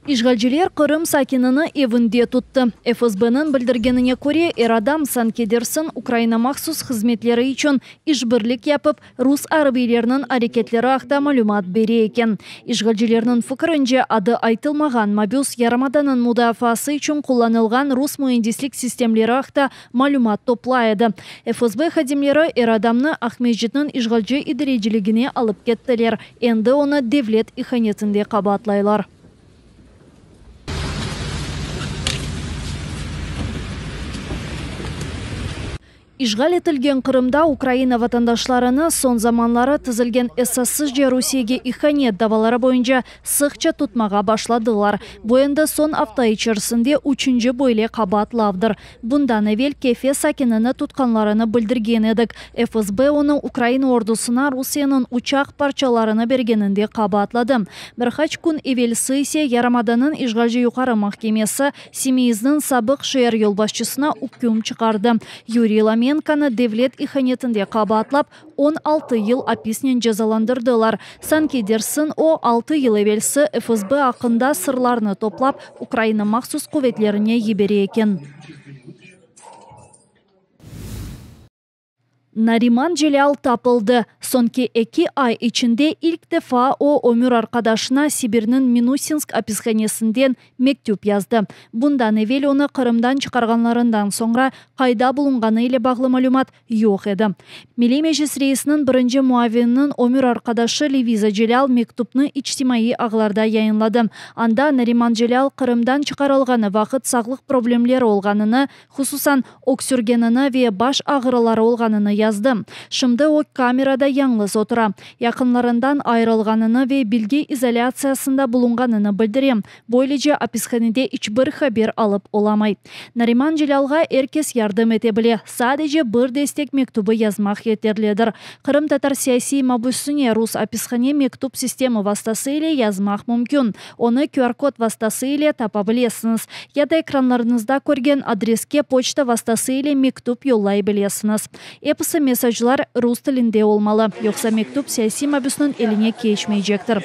İşğalciler Qırım sakinini evinde tuttı. FSBniñ bildirgenine köre, er adam, sanki dersiñ, Ukraina mahsus hızmetleri içün işbirlik yapıp, rus arbiyleriniñ areketleri aqta malümat bere eken. İşğalcilerniñ fikirince, adı aytılmağan mabüs yarımadanıñ mudafaası içün qullanılğan rus müendislik sistemleri aqta malümat toplay edi. FSB hadimleri er adamnı Aqmescitniñ işğalci idareciligine alıp kettiler. Endi onı devlet ihanetinde qabaatlaylar. İşğal etilgen Qırımda Ukraina vatandaşlarını soñ zamanları tizilgen esassızca Rusiyege ihanet davaları boyunca sıqça tutmağa başladılar. Bu endi soñ afta içerisinde üçünci böyle qabaatlavdır. Bundan evel Kefe sakinini tutqanlarını bildirgen edik. FSB onı Ukraina ordusına Rusiyeniñ uçaq parçalarını bergeninde qabaatladı. Bir qaç kün evelsi ise yarımadanıñ işğalci Yuqarı mahkemesi Simeizniñ sabıq şeer yolbaşçısına üküm çıqardı. Yuriy Lomenkonı devlet ihanetinde qabaatlap, 16 yıl apisnen cezalandırdılar. Sanki dersiñ, o, altı yıl evelsi FSB aqqında sırlarnı toplap, Ukraina mahsus quvetlerine yibere eken. Nariman Celâl tapıldı. Soñki eki ay içinde ilk defa o, ömür arqadaşına Sibirniñ Minusinsk apishanesinden mektüp yazdı. Bundan evel onı Qırımdan çıqarğanlarından soñra qayda bulunğanı ile bağlı malümat yoq edi. Milliy Meclis reisiniñ birinci muavininiñ ömür arqadaşı Leviza Celâl mektüpni içtimaiy ağlarda yayınladı. Anda Nariman Celâl Qırımdan çıqarılğanı vaqıt sağlıq problemleri olğanını, Hususan, öksürgenini ve baş ağrıları olğanını yazdı. Şimdi o, kamerada yañlız otura. Yaqınlarından ayırılğanını ve bilgi izolâtsiyasında bulunğanını bildire. Böylece, apishanede iç bir haber alıp olamay. Nariman Celâlğa er kes yardım ete bile, sadece bir destek mektübi yazmaq yeterlidir. Qırımtatar siyasiy mabüsine rus apishane mektüp sistemi vastası ile yazmaq mümkün. Onı QR-kod vastası ile tapa bilesiñiz ya da ekranlarıñızda körgen adreske poçta vastası ile mektüp yollay bilesiñiz. Episi mesaclar rus tilinde olmalı, yoqsa mektüp siyasiy mabüsniñ eline keçmeycektir.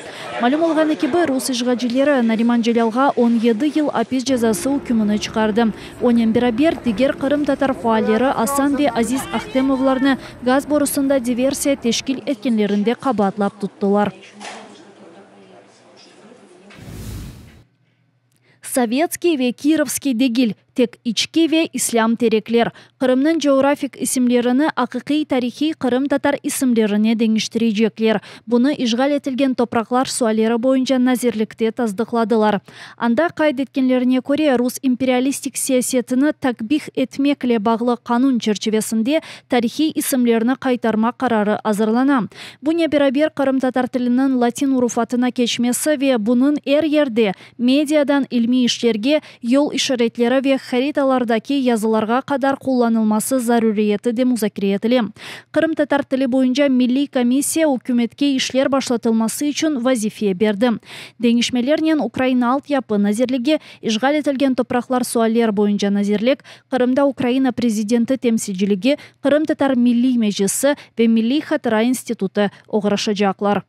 Malüm olğanı kibi, rus işğalcileri Nariman Celâlğa 17 yıl apis cezası ükmüni çıqardı. Onen beraber, diger qırımtatar faalleri Asan ve Aziz Ahtemovlarnı gaz borusında diversiya teşkil etkenlerinde qabaatlap tuttılar. Sovetskiy ve Kirovskiy degil, tek içki ve islâm terekler. Qırımnıñ coğrafik isimlerini aqiqiy tarihiy qırımtatar isimlerine deñiştirecekler. Bunı işğal etilgen topraqlar sualleri boyunca nazirlikte tasdıqladılar. Anda qayd etkenlerine köre, rus imperialistik siyasetini takbih etmekle bağlı qanun çerçivesinde tarihiy isimlerni qaytarmaq qararı azırlana. Bunen beraber, qırımtatar tiliniñ latin urufatına keçmesi ve bunıñ er yerde, mediadan ilmiy işlerge, yol işaretleri ve haritalardaki yazılarğa qadar qullanılması zaruriyeti de muzakere etile. Qırımtatar tili boyunca milliy komissiya ükümetke işler başlatılması içün vazife berdi. Deñişmelernen Ukraina Altyapı nazirligi, İşğal etilgen topraqlar sualler boyunca nazirlik, Qırımda Ukraina prezidenti temsilciligi, Qırımtatar Milliy Meclisi ve Milliy hatıra institutı oğraşacaqlar.